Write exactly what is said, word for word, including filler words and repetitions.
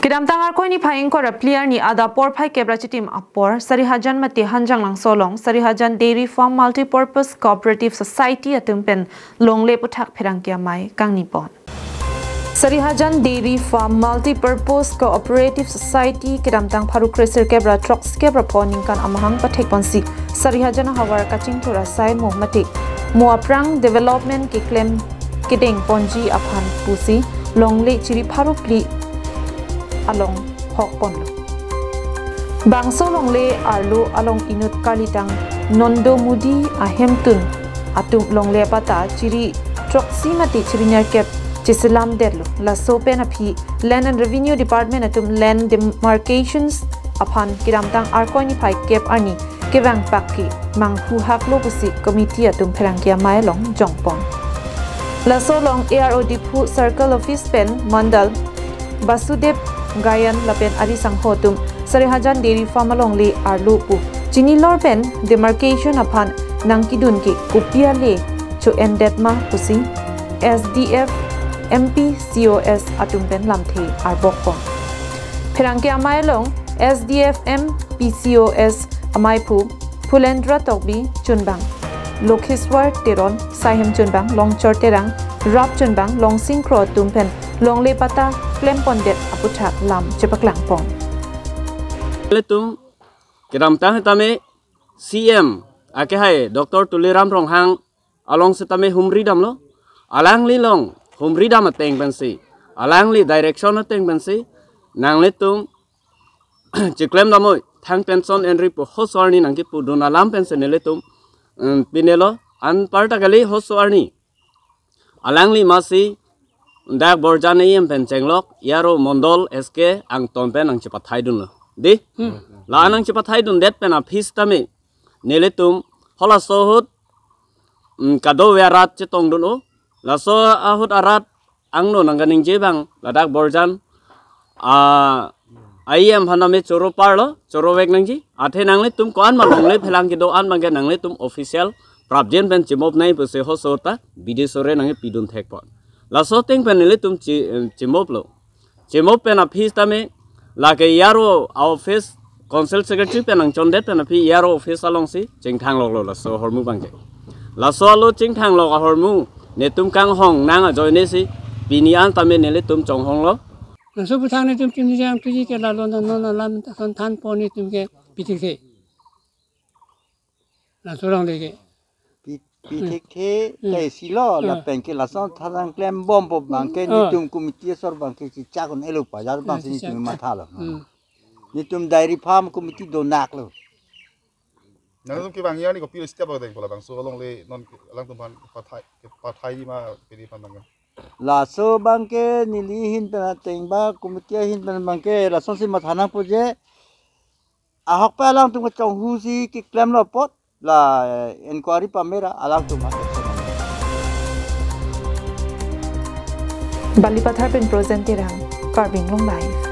Kedamtang Arkoi niphai ingkoi ra phli arni adap porphai kep ra chitim apor, Sarihajan mate Hanjanglangso along Sarihajan Dairy Farm Multipurpose Cooperative Society atum pen longle aputhak pherangke amei kangni pon. Sarihajan Dairy Farm Multipurpose Cooperative Society kedamtang pharo kresirkep ra throksi kep ra pho ningkan amahang pathek ponsi Sarihajan ahavar kachingthur asai mo mate mo aphrang development keklem kedeng ponji aphan pusi longle chiri pharo phli along hok ponlo. Bangso longle arlo along inut kalitang Nondo Modi ahemtun atum longle apatta chiri throksi mate chiri nerkep cheselam detlo. Laso pen aphi Land and Revenue Department atum land demarcations aphan kedamtang Arkoi niphai kep arni kevang pak ke manghu haklo pusi committee atum pherangke amei along jongpon. Laso along A R O Diphu Circle Office pen Mandal Basudev Gayan lapen ari sangho atum Sarihajan Dairy Farm alongle arlo pu chinilor pen demarcation aphan nangkedun ke kopi ale cho-endet ma pusi S D F M P C O S atum pen lamthe arbok pon. Pherangke amei along S D F M P C O S ameiphu Phulendra Tokbi chunbang, Lokheswar Teron, Saihem chunbang, Longchor Terang, Rap chunbang, Longsing Kro atum pen longle patta klem pondet aputhak lam chepaklang pon. Ilitum kedamtang tame C M akehai Doctor Tuliram Ronghang along setame humri damlo, alangli along humri dam ateng pensi, alangli direction ateng pensi nanglitum chiklem damnoi, thang pension enri pu hoso arni nangkepudun alam pensi nelitum, em, pinelo, anparta kali hoso arni alangli masi dak Borjan A M pen chenglok, A R O Mondol S K Angton pen nangchepathai dunlo. Di? Hmm. La nangchepathai dundet pen aphi setame nelitum halaso ahut, mm, kadokave arat chetong dun-o. Laso ahut arat angno nangkaningje abang ladak Borjan, ah, A M aphan tame choro parlo, choro vek nangji. Athe nanglitum ko-an ma longle phelang kedo-an abangke nanglitum official prapjin pen chimop nangji pusi hoso ta bidi sore nangkepidun thek pon. Laso ateng pen nelitum chi-, em, chimoplo. Chimop pen aphi tame lake A R O office, council secretary pen nangchondet pen aphi A R O office alongsi chingthang loklo laso ahormu abangke. Laso alo chingthang lok ahormu netum kanghong nang ajoine si pini an tame nelitum chonghonglo. Laso aputhak netum chimni jang tuji ke lalo non non alam ta son than pon netum ke pitik the. Laso alongle ke. Pi-, pitik the, hmm, tei silo, hmm, lapen ke lason tharang klem bompo abangke, hmm, netum committee asor abangke chichak un-elo pajar abang, hmm, si netum chichak mathalo. Hmm. Netum dairy farm committee donaklo. Nangtum kevang arni kopilo step ateng pu labangso alongle non alangtum aphan pathai, pathai ma pini aphan abangke. Laso abangke neli ahin pen ateng ba committee ahin pen abangke lasonsi matha nangpo je, ahokpet alangtum kachonghu si keklemlo apot la, eh, inquiry pamera alangtum action. Balipathar pen Projen Terang, Karbi Anglong Live.